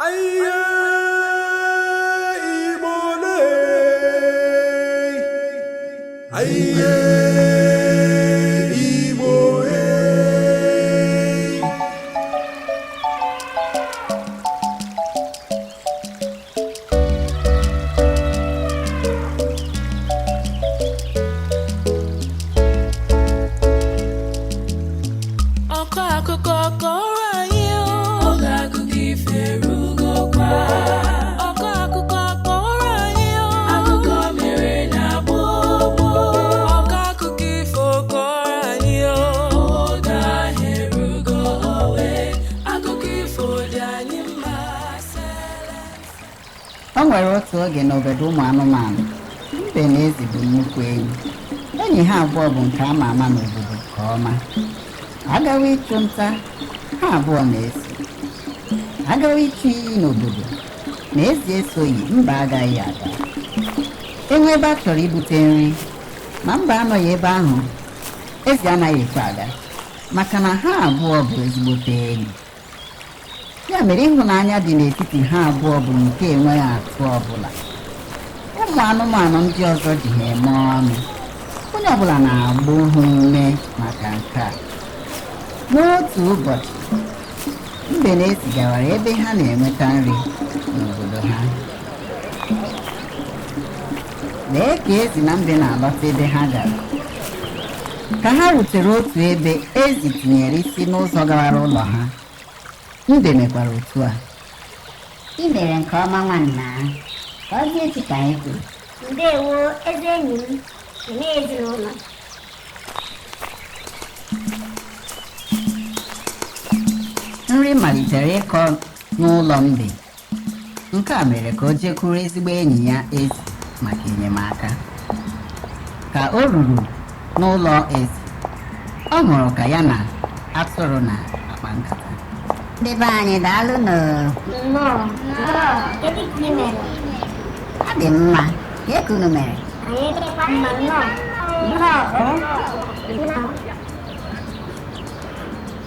Aiye Igbo lee! Aiye Igbo ee! Ọkọ akụkọ kọrọ anyị o. Oge akụkọ ifo erugokwa. Ọkọ akụkọ kọrọ anyị o. Akụkọ mere na gboo gboo. Ọkọ akụkọ ifo kọrọ anyị o. Oge ahụ erugo owe. Akụkọ ifo dị anyị mma. O nwere otu oge n'obodo ụmụ anụmanụ, mbe na ezi bụ nnukwu enyi. Enyi ha abụọ bụ nke ama ama n'obodo nke ọma. Agawa ịchụ nta, ha abụọ na-eso. Agawa ịchụ iyi n'obodo, na ezi esoghị, mba agaghị aga. Enwe ebe a chọrọ ibute nri, ma mba anọghị ebe ahụ, ezi anaghị ekwe aga, maka na ha abụọ bụ ezigbote enyi. Ya mere ịhụnanya dị n'etiti ha abụọ bụ nke enweghị atụ ọbụla. Ụmụ anụmanụ ndị ọzọ ji ha eme ọnụ. Onye ọbụla na-agba ha ume maka nke a. N'otu ụbọchị, mbe na ezi gawara ebe ha na-enweta nri n'obodo ha. Lee ka ezi na mbe na-alọta ebe ha gara. Ka ha rutere otu ebe, ezi tinyere isi n'ụzọ gawara ụlọ ha. Mbe mekwara otu a. I mere nke ọma nwanna. Ka ọ dị echi ka anyị kwuru. Ndewo ezi enyi m, kelee ezinụlọ. Nri malitere ịkọ n'ụlọ mbe. Nke a mere ka o jekwuru ezigbo enyi ya ezi maka enyemaka. Ka o ruru n'ụlọ ezi, ọ hụrụ ka ya na atụrụ na-akpa nkata. Ndị be anyị daalụ nụ. Nnọọ, nnọọ, kedu ka ị mere? Adị m mma. Kee ka unu mere? Anyị dịkwa mma nnọọ. Nnọọ, nnọọ.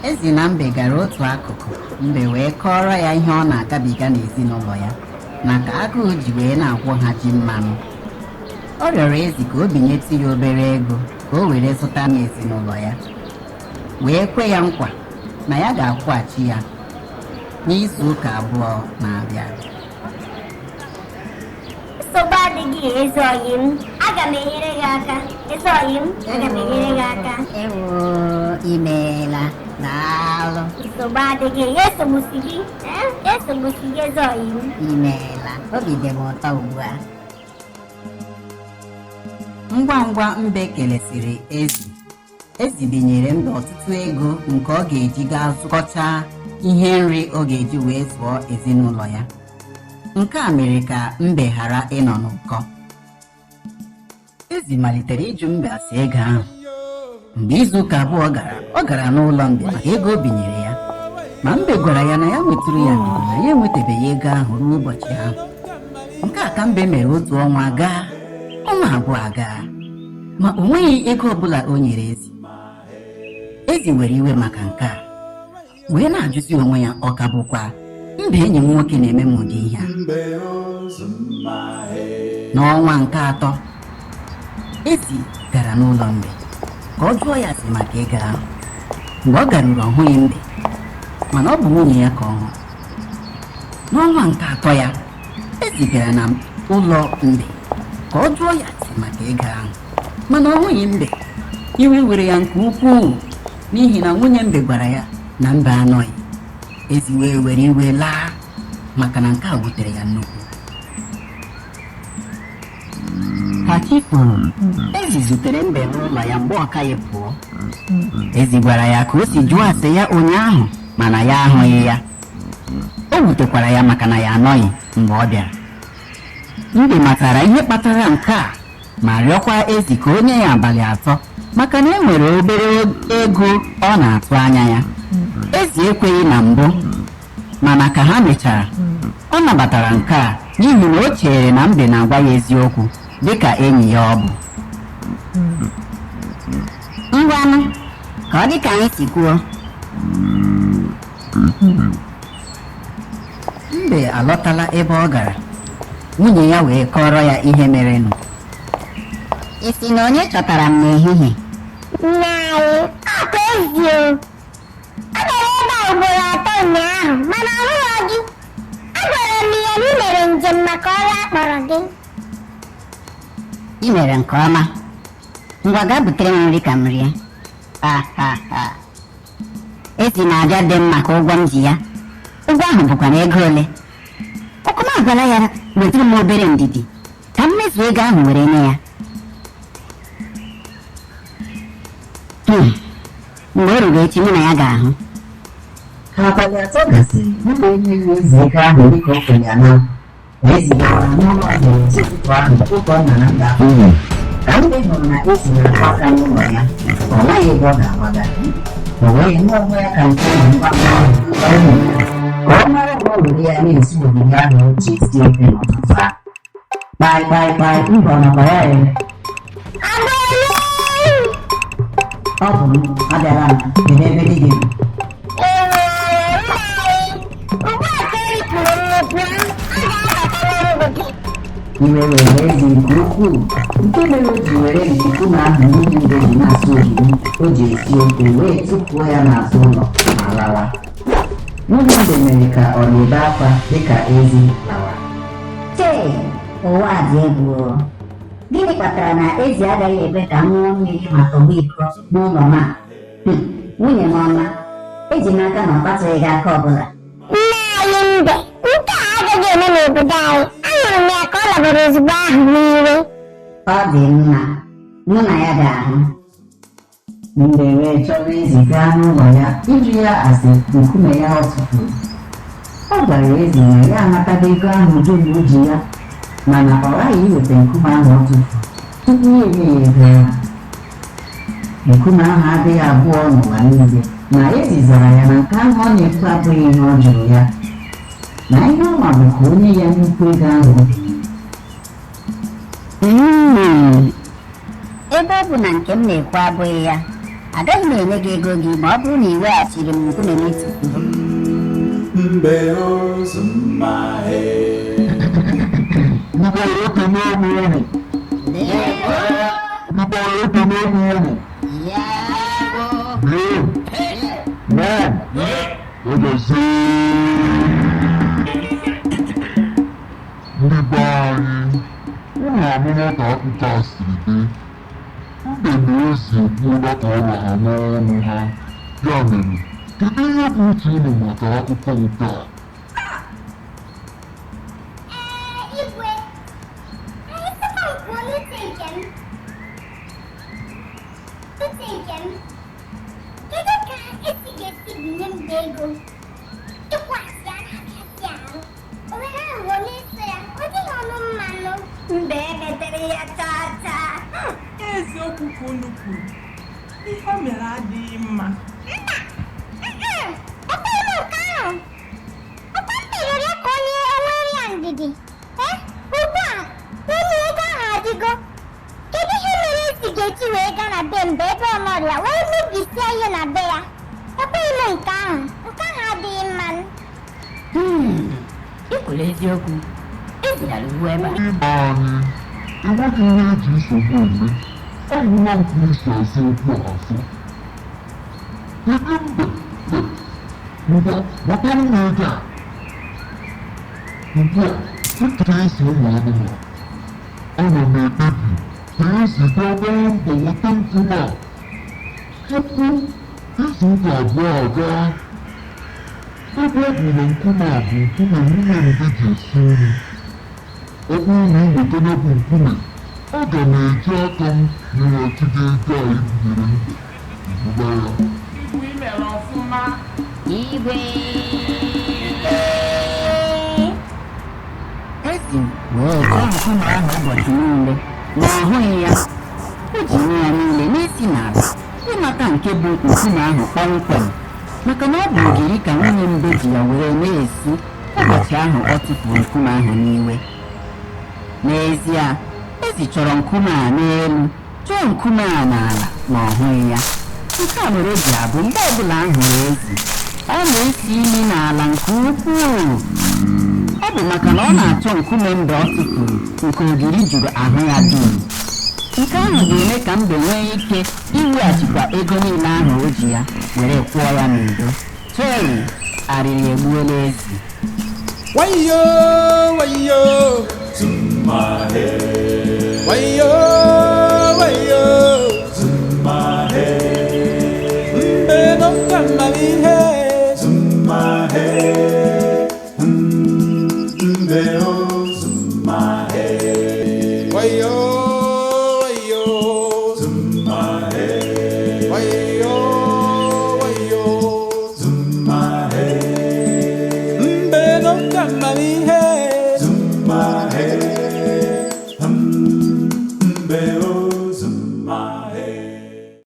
Ezi na mbe gara otu akụkụ, mbe wee kọọrọ ya ihe ọ na-agabiga n'ezinụlọ ya na ka agụụ ji wee na-agwọ ha ji mmanụ. Ọ rịọrọ ezi ka o binyetụ ya obere ego ka o were zụta n'ezinụlọ ya, wee kwe ya nkwa na ya ga-akwụghachi ya n'izu ụka abụọ na-abịa. Nsogbu adịghị ezi ọyị m. Aga m enyere gị aka. Ezi ọyị m, aga m enyere gị aka. Ewo, imeela. Daalụ. Nsogbu adịghị, ya esogbusi gị. Eh? Ya esogbusi gị ezi ọyị m. Imeela. Obi dị m ụtọ ugbu a. Ngwa ngwa mbe kelesịrị ezi, ezi binyere mbe ọtụtụ ego nke ọ ga-eji gaa zụkọchaa ihe nri ọ ga-eji wee zụọ ezinụlọ ya. Nke a mere ka mbe ghara ịnọ n'ụkọ. Ezi malitere ịjụ mbe ase ego ahụ. Mgbe izu ụka abụọ gara, ọ gara n'ụlọ mbe maka ego o binyere ya. Ma mbe gwara ya na ya nwetụrụ ya ndidi na ya enwetabeghị ego ahụ ruo ụbọchị ahụ. Nke a ka mbe mere otu ọnwa gaa, ọnwa abụọ gaa, ma o nweghị ego ọbụla o nyere ezi. Ezi were iwe maka nke a, wee na-ajụzi onwe ya ọ ka bụkwa mbe enyi m nwoke na-eme m ụdị ihe a. N'ọnwa nke atọ, ezi gara n'ụlọ mbe ka ọ jụọ ya ase maka ego ahụ. Mgbe ọ garuru, ọ hụghị mbe, mana ọ bụ nwunye ya ka ọ hụrụ. N'ọnwa nke atọ ya, ezi gara na ụlọ mbe ka ọ jụọ ya ase maka ego ahụ, mana ọ hụghị mbe. Iwe were ya nke ukwuu n'ihi na nwunye mbe gwara ya na mbe anọghị. Ezi wee were iwe laa maka na nke a wutere ya nnukwu. Ka chi foro, ezi zutere mbe n'ụlọ ya mgbe ọ kaghị pụọ. Ezi gwara ya ka o si jụọ ase ya ụnyaahụ mana ya ahụghị ya. O wutekwara ya maka na ya anọghị mgbe ọ bịara. Mbe matara ihe kpatara nke a ma rịọkwa ezi ka o nye ya abalị atọ maka na e nwere obere ego ọ na-atụ anya ya. Ezi ekweghị na mbụ, mana ka ha mechara, ọ nabatara nke a n'ihi na o chere na mbe na-agwa ya eziokwu dịka enyi ya ọ bụ. Ngwanụ, ka ọ dị ka anyị si kwuo. Mbe alọtala ebe ọ gara. Nwunye ya wee kọrọ ya ihe merenụ. Ị sị na onye chọtara m n'ehihie? Nne anyị, ọ bụ ezi o. Ọ bịara ebe a ugboro atọ ụnyaahụ mana ọ hụghị gị. Agwara m ya na ị mere njem maka ọrụ a kpọrọ gị. Ị mere nke ọma. Ngwa gaa butere m nri ka m rie. Ha ha ha. Ezi na-abịa dị m maka ụgwọ m ji ya. Ụgwọ ahụ bụkwa na ego ole? Ọkụma agwala ya wetara m obere ndidi ka m mezuo ego ahụ were nye ya. Mgbe o ruru echi mụ na ya ga-ahụ. Ka abalị 3 gasịrị, mbe enyeghị ezi ego ahụ dịka o kwere ya na nkwa. Ezi gara n'ụlọ ọzọ ụtụtụ ahụ oge ọ nara mba ahụ. Ka mbe hụrụ na ezi na-akụ aka n'ụlọ ya, ọ maghị ebe ọ ga-agbaga. O wee hụ onwe ya ka nke ụlọ mgbakọ ahụ ọ hụrụ ka ọ mara ma ọ were ya na-esi ogiri ahụ o ji esi ofe n'ụtụtụ ahụ. Kpai kpai kpai, mbe ọ nọkwa ya ere? Agbaelu! Ọ bụ m, abịala m, kedu ebe di gị nọ? Ee, nna anyị, ugbu a ka eripụrụ nnukwu, ọ ga-abata na mgbede. Iwe were ezi nke ukwuu nke mere o ji were nkume ahụ nwunye mbe ji na-asụ ogiri o ji esi ofe wee tụfuo ya n'azụ ụlọ ma lawa. Nwunye mbe mere ka ọ na-ebe akwa dịka ezi lawa. Chee, ụwa a dị egwu o. Gịnị kpatara na ezi agaghị ekwe ka m ṅụọ mmiri ma tọgbọ iko n'ụlọ m a? Nwunye m ọma, eji m aka na ọ kpatụghị gị aka ọbụla. Nne anyị mbe, nke a agaghị eme n'obodo anyị. Ahụrụ m ya ka ọ labara ozugbo ahụ n'iwe. Ọ dị mma, mụ na ya ga-ahụ. Mbe wee chọrọ ezi gaa n'ụlọ ya ịjụ ya ase nkume ya ọ tụfuru. Ọ gwara ezi na ya anatago ego ahụ dum o ji ya mana ọ ghaghị iweta nkume ahụ ọ tụfuru tupu ya enye ya ego ahụ. Nkume ahụ adịghị abụọ n'ụwa niile ma ezi zara ya na nke ahụ ọ na-ekwu abụghị ihe ọ jụrụ ya na ihe ọ ma bụ ka o nye ya nnukwu ego ahụ o binyere. Ebe ọ bụ na nke m na-ekwu abụghị ya, agaghị m enye gị ego gị ma ọ bụrụ na ị weghachiri m nkume m tụfuru. Mbe ozu mma he. Ndị be anyị, unu anụla ka akụkọ a siri dị. Mbe na ezi ekwuola ka ọrụ ha n'ọnụ ha. Ya mere, kedu ihe bụ uche unu maka akụkọ nke a? Ee, igwe, anyị sịkwa m kwuo n'uche nke m. Uche nke m, kedu ka esi ga-esi binye mbe ego? Ịkwasị a na-akasị ahụ. O were aghụghọ na-eso ya, ọ dịghị ọnụ mmanụ. Mbe emetere ya chaa chaa. Eziokwu ka unu kwuru, ihe o mere adịghị mma. Mba, ekweghị m nke ahụ. Ọkwa m merụrụ ya ka onye onwere ya ndidi. Ee, ugbu a, nwunye ego ahụ adịgo. Kedu ihe mere esi ga-eji wee gaa na be mbe ebe ọ nọrọ ya wee mebisie ihe na be ya? Ekweghị m nke ahụ. Nke ahụ adịghị mma. I kwuru eziokwu. Ezi lara ugbu ebe a. Ndị be anyị, enweghị ihe eji nsogbu eme. Ọ gwụla m ka esi asụ okwu a asụ. Kedu mbe? Ngwa, wetara m ego a. Ugbu a, dịka esi ụmụ anụmanụ, ana m ekpebi ka esi gaa gbaa mbọ weta nkume a tupu izu ụka 2 agaa. Ebe ọ bụ na nkume a bụ nkume nwunye mbe ji esi nri. Ọ bụrụ na ị weta ya bụ nkume, aga m eji aka m nyeghachi gị ego a i binyere mbe. Ị hụla ya? Igwe, i mere ọfụma. Igwe. Ezi wee chọọ nkume ahụ ụbọchị niile ma ọ hụghị ya. O ji nwe ya niile na-esi n'ala ịmata nke bụ nkume ahụ kpọmkwem maka na ọ bụ ogiri ka nwunye mbe ji ya were na-esi ụbọchị ahụ ọ tụfuru nkume ahụ n'iwe. N'ezie, ezi chọrọ nkume a n'elu, chọọ nkume a n'ala ma ọ hụghị ya. Nke a mere o ji abụ mgbe ọbụla a hụrụ ezi, ọ na-esi imi n'ala nke ukwuu. Ọ bụ maka na ọ na-achọ nkume mbe ọ tụfuru nke ogiri juru ahụ ya dum. Nke ahụ ga-eme ka mbe nwee ike iweghachikwa ego niile ahụ o ji ya were kwụọ ya n'udo. Chei, arịrị egbuola ezi. Wayo, wayo, To my head, wayo, wayo. to my head, Mbe dọkịta amamihe. to my head.